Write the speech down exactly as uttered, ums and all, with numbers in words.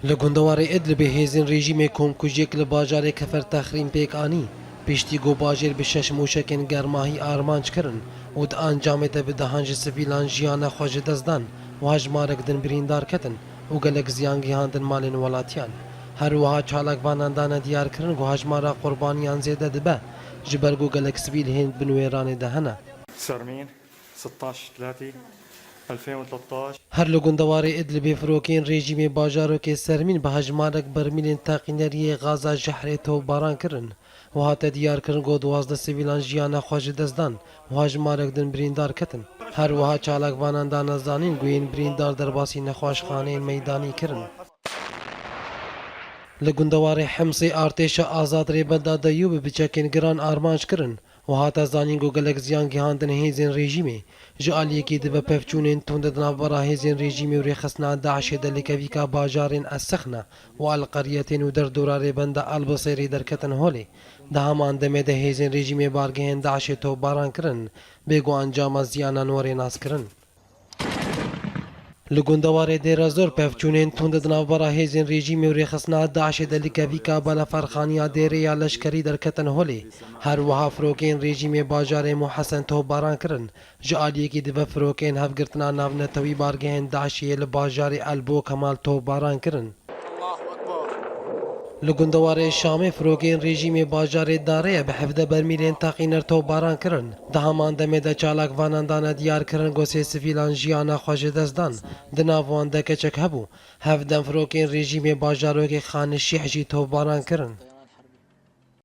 Li gundewarê Idlibê hêzên rejîmê komkujiyek li bajarê Kefer Texrîn pêk anî, piştî ku bajêr bi şeş mûşekên germahî armanc kirin û di encamê de bi dehan ji sivîlan jiyana xwe ji dest dan û hejmarek din birîndar ketin û gelek ziyan gihandin malên welatiyan. Her wiha çalakvanan dane diyarkirin ku hejmara qurbaniyan zêde dibe, ji ber ku gelek sivîl hên binwêranê de hene. Sermîn, sitaş tlatî, elfên û tlettaş. Her li gundewarê Idlibê firokeyên rejîmê bajarokê Sermîn bi hejmarek bermîlên teqîneriyê gaza jehrê topbaran kirin û hate diyarkirin ku duwazdeh sivîlan jiyana xwe ji dest dan û hejmarek din birîndar ketin. Her wiha çalakvanan dane zanîn ku yên birîndar derbasî nexweşxaneyên meydanî kirin. Li gundewarê Himsê artêşa azad rêbenda Deyû bi biçekên giran armanc kirin û hate zanîn ku gelek ziyan gihandin hêzên rejîmê. Ji aliyekî dibe pevçûnên tund di navbera hêzên rejîmê û rêxistina DAIŞê de li kevîka bajarên Esixne û El Qeriyetên û derdora rêbenda Elbisêrê derketin holê. Di heman demê de hêzên rejîmê bargehên DAIŞê topbaran kirin, bê ku encama ziyanan were naskirin. Li gundewarê Dêrezor pevçûnên tund di navbera hêzên rejîmê û rêxistina DAIŞê de li kevîka balaferxaniya dêrê ya leşkerî derketin holê. Her wiha firokeyên rejîmê bajarê Muhesen topbaran kirin. Ji aliyekî dibe firokeyên hevgirtina navnetewî bargehên DAIŞê yê li bajarê El Bo Kemal topbaran kirin. Li gundewarê Şamê firokeyên rejîmê bajarê Dareye bi hevdeh bermîlên teqîner topbaran kirin. Di heman demê de çalakvanan dane diyarkirin ku sê sivîlan jiyana xwe ji dest dan. Di nav wan de keçek hebû. Hevdem firokeyên rejîmê bajarokê Xanişîh jî topbaran kirin.